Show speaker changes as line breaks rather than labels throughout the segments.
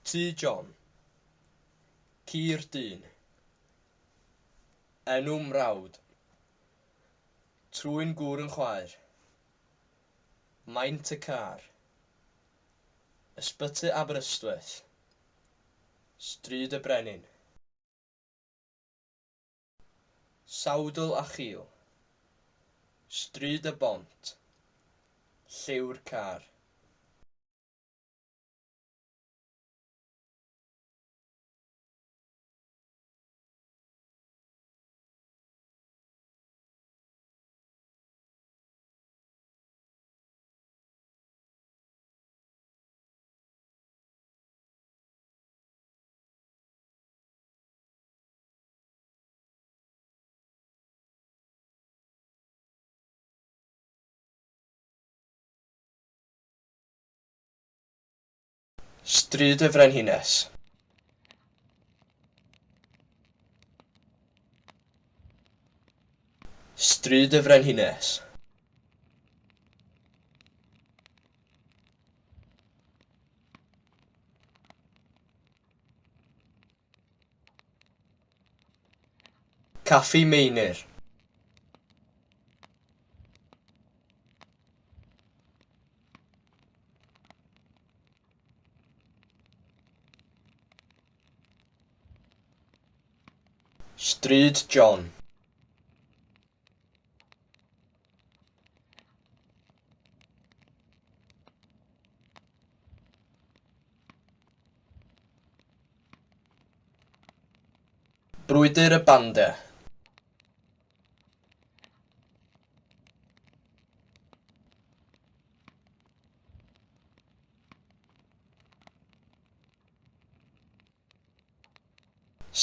Tŷ John. Ci'r dyn. Enw mrawd. Trwyn gŵr yn chwaer. Maint y car. Ysbyty Aberystwyth. Stryd y Brenin. Sawdl a chul. Stryd y Bont. Lliw'r car. Stryd y Frenhines. Stryd y Frenhines. Caffi Meinir. Stryd John. Brwydr y Bandiau.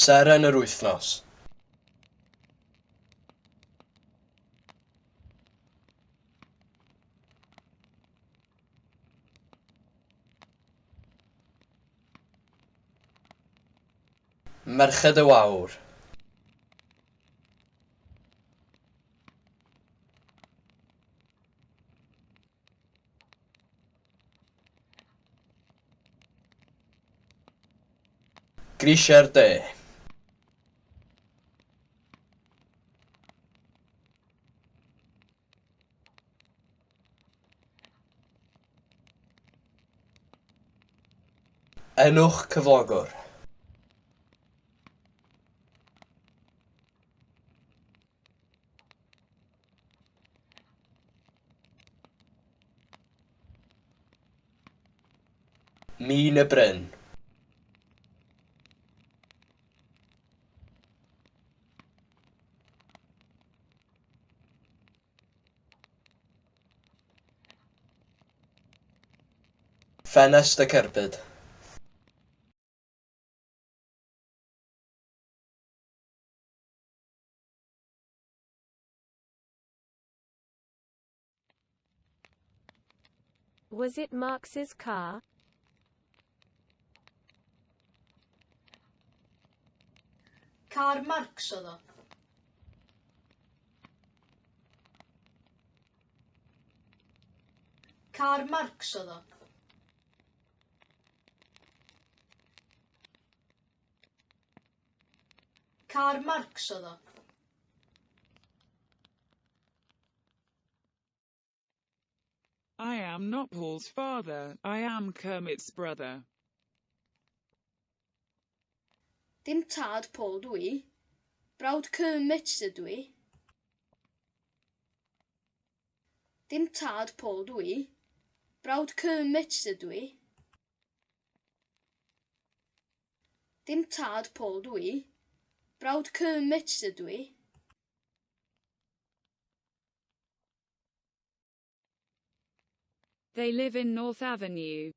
Seren yr wythnos. Merched y Wawr. Grisiau'r De. Enw'ch cyflogwr. Min y Bryn. Ffenest y cerbyd.
Was it Marx's car?
Car Marx oedd o. Car Marx oedd o. Car Marx oedd o.
I am not Paul's father, I am Kermit's brother.
Dim tad Paul dw i. Brawd Kermit ydw i. Dim tad Paul dw i. Brawd Kermit ydw i. Dim tad Paul dw i. Brawd Kermit ydw i.
They live in North Avenue.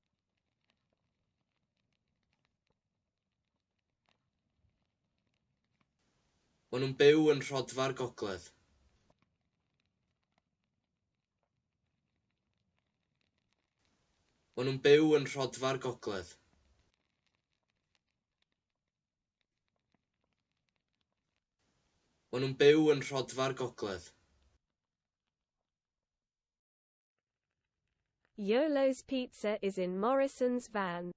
Maen nhw'n byw yn Rhodfa'r Gogledd. Maen nhw'n byw yn Rhodfa'r Gogledd. Maen nhw'n byw yn Rhodfa'r Gogledd.
Iolo's pizza is in Morrison's van.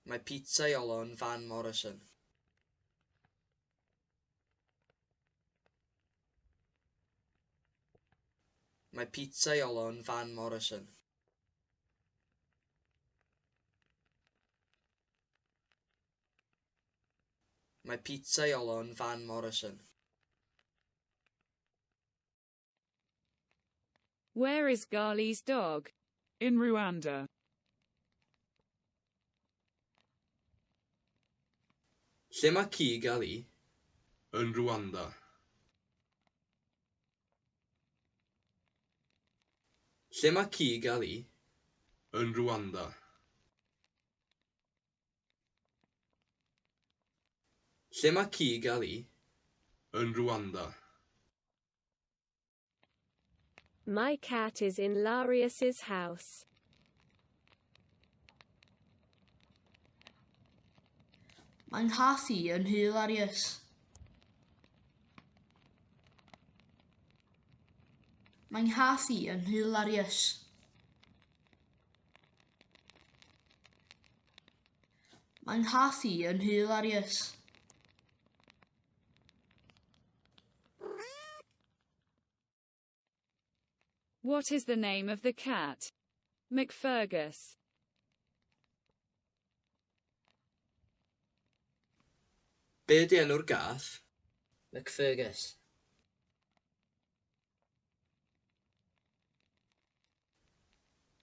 Mae pizzaiolo yn Van Morrison. Mae pizzaiolo yn Van Morrison. Mae pizzaiolo yn Van Morrison.
Where is Gali's dog? In Rwanda.
Lle mae ci Gali?
Yn Rwanda.
Lle mae ci Gali?
Yn Rwanda.
Lle mae ci Gali?
Yn Rwanda.
My cat is in Larius's house.
Mae 'nghath i yn nhŷ Larius. Mae 'nghath i yn nhŷ Larius. Mae 'nghath i yn nhŷ Larius.
What is the name of the cat? McFergus.
Be ydy enw'r gath? McFergus.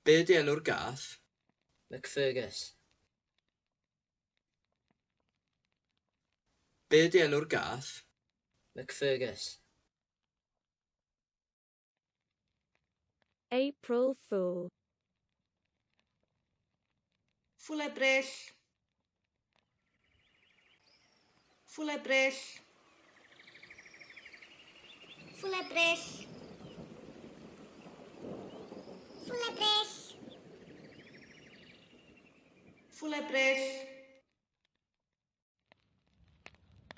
Be ydy enw'r gath? McFergus. Be ydy enw'r gath? McFergus.
April Fool.
Ffwl Ebrill. Ffwl Ebrill.
Ffwl Ebrill. Ffwl Ebrill.
Ffwl Ebrill.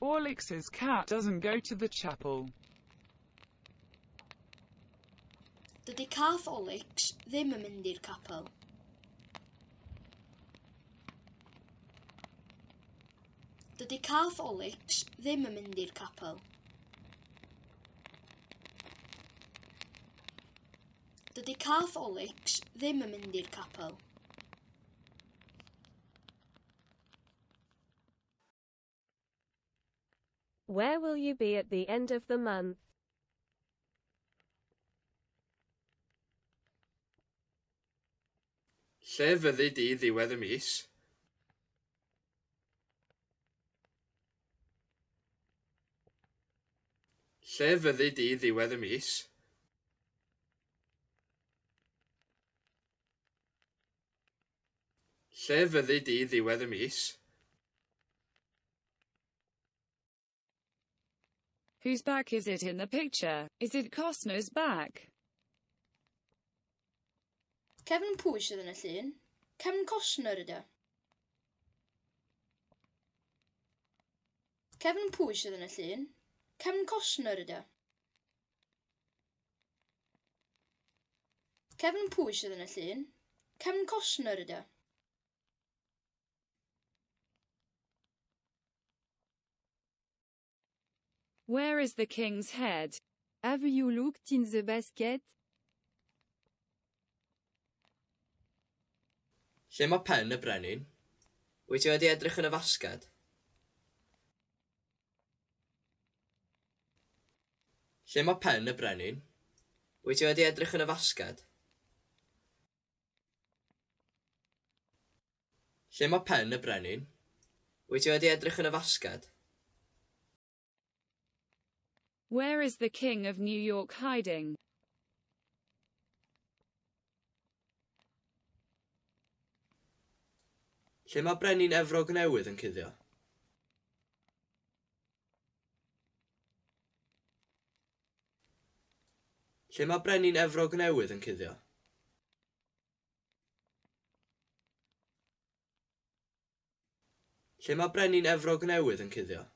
Orlix's cat doesn't go to the chapel.
Dydy cath Olix ddim yn mynd i'r capel. Dydy cath Olix ddim yn mynd i'r capel. Dydy cath Olix ddim yn mynd i'r capel.
Where will you be at the end of the month?
Lle fyddi di ddiwedd y mis? Lle fyddi di ddiwedd y mis? Lle fyddi di ddiwedd y mis?
Whose back is it in the picture? Is it Costner's back?
Cefn pwy sydd yn y llun? Cefn Costner ydy o. Cefn pwy sydd yn y llun? Cefn Costner ydy o. Cefn pwy sydd yn y llun? Cefn Costner ydy o.
Where is the king's head?
Have you looked in the basket?
Lle mae pen y brenin? Wyt ti wedi edrych yn y fasged? Lle mae pen y brenin? Wyt ti wedi edrych yn y fasged? Lle mae pen y brenin? Wyt ti wedi edrych yn y fasged?
Where is the king of New York hiding?
Lle mae brenin Efrog Newydd yn cuddio? Lle mae brenin Efrog Newydd yn cuddio? Lle mae brenin Efrog Newydd yn cuddio?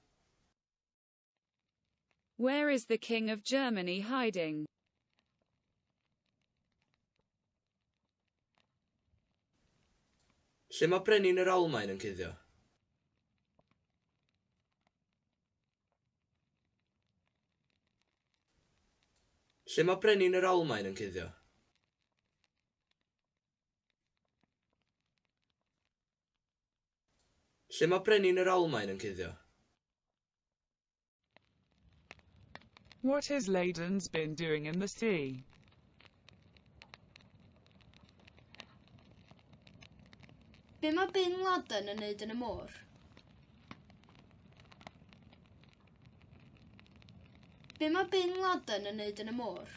Where is the king of Germany hiding?
Lle mae brenin yr Almaen yn cuddio? Lle mae brenin yr Almaen yn cuddio? Lle mae brenin yr Almaen yn cuddio?
What has Leiden's been doing in the sea?
Be mae Bin Laden yn neud yn y môr? Be mae Bin Laden yn neud yn y môr?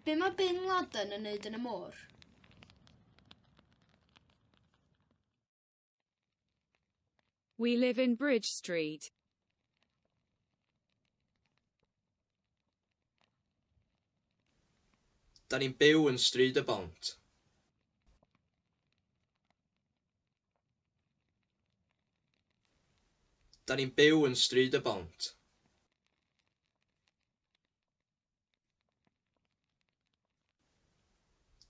Be mae Bin Laden yn neud yn y môr?
We live in Bridge Street.
Da ni'n byw yn Stryd y Bont. Da ni'n byw yn Stryd y Bont.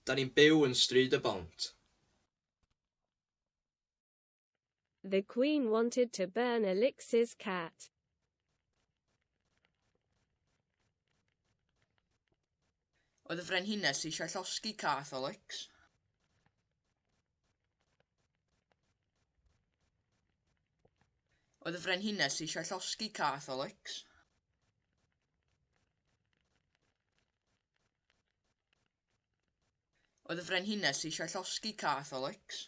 Da ni'n byw yn Stryd y Bont.
The Queen wanted to burn Alix's cat.
Oedd y frenhines eisiau llosgi cath Alex. Oedd y frenhines eisiau llosgi cath Alex. Oedd y frenhines eisiau llosgi cath Alex.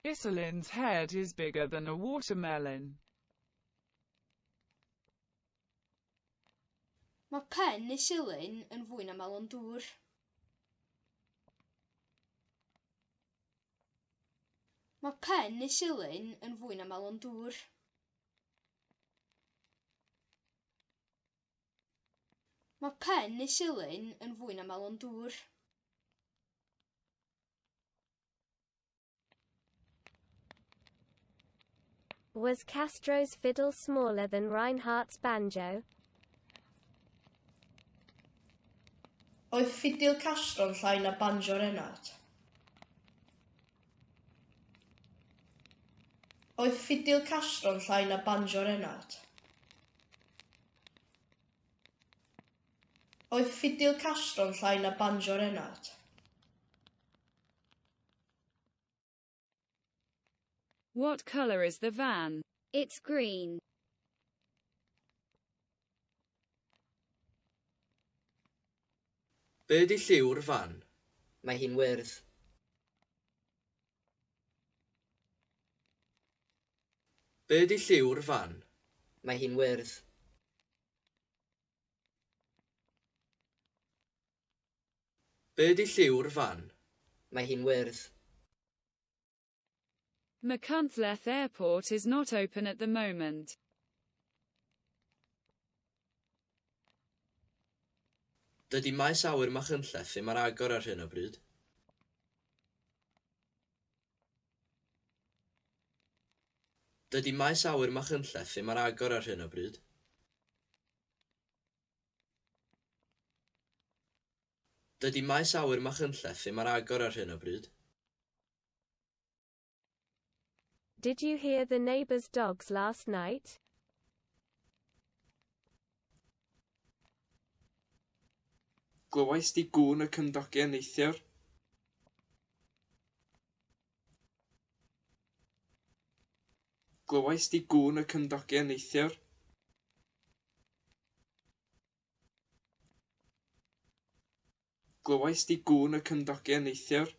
Iselin's head is bigger than a watermelon.
Mae pen Isilyn yn fwy na melon dŵr. Mae pen Isilyn yn fwy na melon dŵr. Mae pen Isilyn yn fwy na melon dŵr.
Was Castro's fiddle smaller than Reinhardt's banjo?
Oedd ffidil Castro'n llai na banjo Reinhardt? Oedd ffidil Castro'n llai na banjo Reinhardt? Oedd ffidil Castro'n llai na banjo Reinhardt?
What color is the van?
It's green.
Be ydy lliw'r fan? Mae hi'n wyrdd. Be ydy lliw'r fan? Mae hi'n wyrdd. Be ydy lliw'r fan? Mae hi'n wyrdd.
Machynlleth Airport is not open at the moment.
Dydy maes awyr Machynlleth ddim ar agor ar hyn o bryd. Dydy maes awyr Machynlleth ddim ar agor ar hyn o bryd. Dydy maes awyr Machynlleth ddim ar agor ar hyn o bryd.
Did you hear the neighbor's dogs last night?
Glywais di gŵn y cymdogion neithiwr? Glywais di gŵn y cymdogion neithiwr? Glywais di gŵn y cymdogion neithiwr?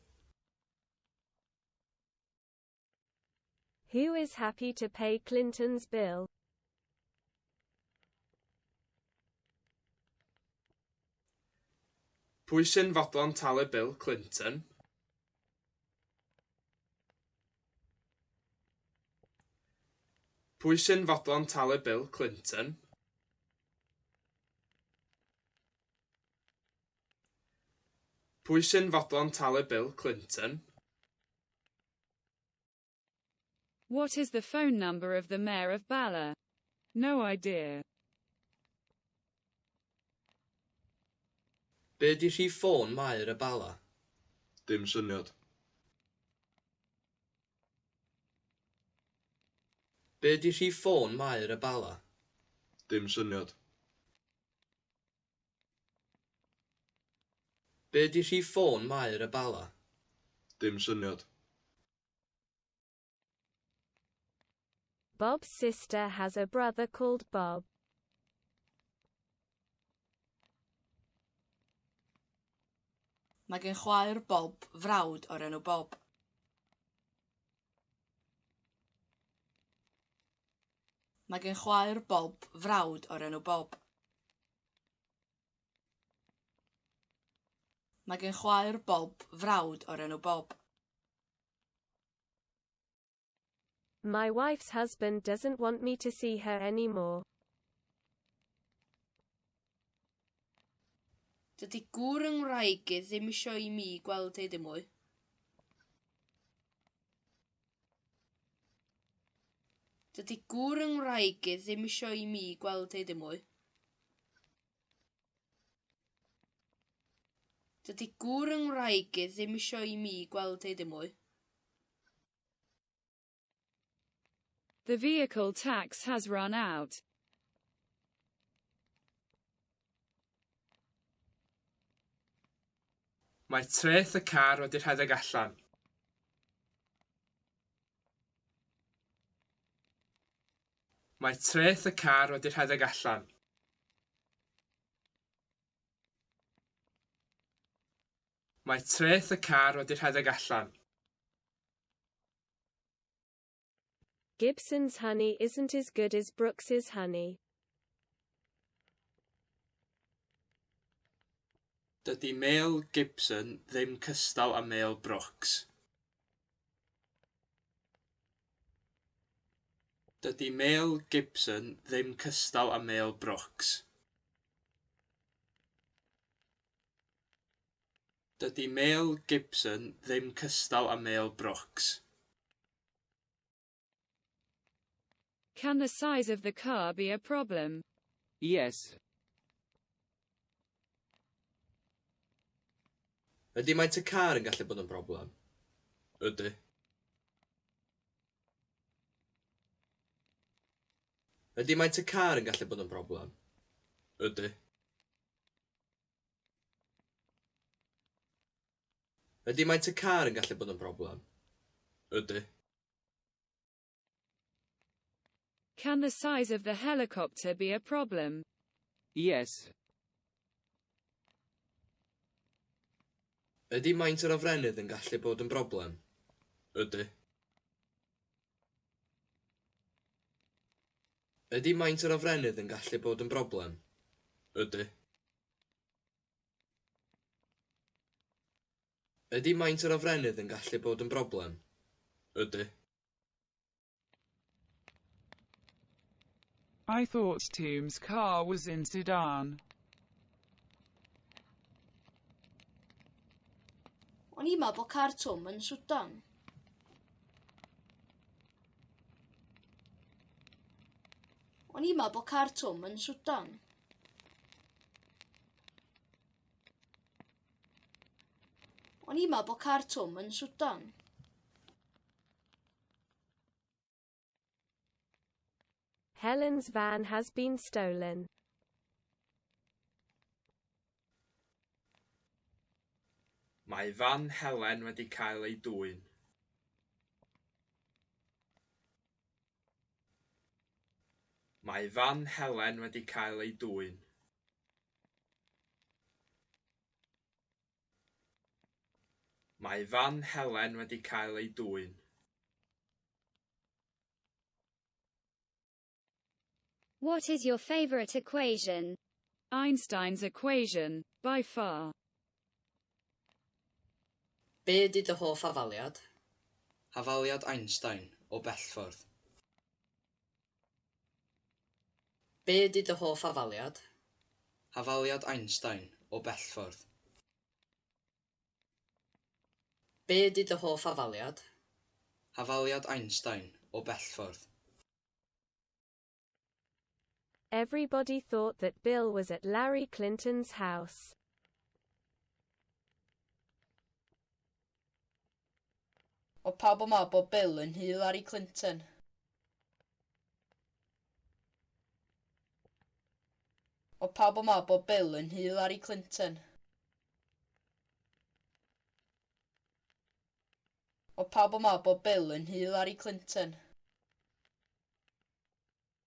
Who is happy to pay Clinton's bill?
Pwy sy'n fodlon talu bil Clinton? Pwy sy'n fodlon talu bil Clinton? Pwy sy'n fodlon talu bil Clinton?
What is the phone number of the mayor of Bala?
No idea.
Be 'di rhif ffôn Maer y Bala?
Dim syniad.
Be 'di rhif ffôn Maer y Bala?
Dim syniad.
Be 'di rhif ffôn Maer y Bala?
Dim syniad.
Bob's sister has a brother called Bob.
Mae gen chwaer Bob frawd o'r enw Bob. Mae gen chwaer Bob frawd o'r enw Bob. Mae gen chwaer Bob frawd o'r enw Bob.
My wife's husband doesn't want me to see her anymore.
Dydy gŵr yng Ngwraig i ddim isio i mi gweld hi dim mwy. Dydy gŵr yng Ngwraig i ddim isio i mi gweld hi dim mwy. Dydy gŵr yng Ngwraig i ddim isio i mi gweld hi dim mwy.
The vehicle tax has run out.
Mae treth y car wedi rhedeg allan. Mae treth y car wedi rhedeg allan. Mae treth y car wedi rhedeg allan.
Gibson's honey isn't as good as Brooks's honey.
Dydy mêl Gibson ddim cystal â mêl Brooks. Dydy mêl Gibson ddim cystal â mêl Brooks. Dydy mêl Gibson ddim cystal â mêl Brooks.
Can the size of the car be a problem?
Yes.
Ydy maint y car yn gallu bod yn broblem? Ydy. Ydy maint y car yn gallu bod yn broblem? Ydy. Ydy maint y car yn gallu bod yn broblem? Ydy.
Can the size of the helicopter be a problem?
Yes.
Ydy maint yr hofrennydd yn gallu bod yn broblem? Ydy. Ydy maint yr hofrennydd yn gallu bod yn broblem? Ydy. Ydy maint yr hofrennydd yn gallu bod yn broblem? Ydy.
I thought Tom's car was in Sudan.
O'n i'n meddwl bod car Twm yn Swdan. O'n i'n meddwl bod car Twm yn Swdan. O'n i'n meddwl bod car Twm yn Swdan.
Helen's van has been stolen.
Mae fan Helen wedi cael ei dwyn. Mae fan Helen wedi cael ei dwyn. Mae fan Helen wedi cael ei dwyn.
What is your favorite equation?
Einstein's equation, by far.
Be ydy dy hoff hafaliad? Hafaliad Einstein, o bell ffordd. Be ydy dy hoff hafaliad? Hafaliad Einstein, o bell ffordd. Be ydy dy hoff hafaliad? Hafaliad Einstein, o bell ffordd.
Everybody thought that Bill was at Larry Clinton's house.
Oedd pawb yn meddwl bod Bill yn Hillary Clinton. Oedd pawb yn meddwl bod Bill yn Hillary Clinton. Oedd pawb yn meddwl bod Bill yn Hillary Clinton.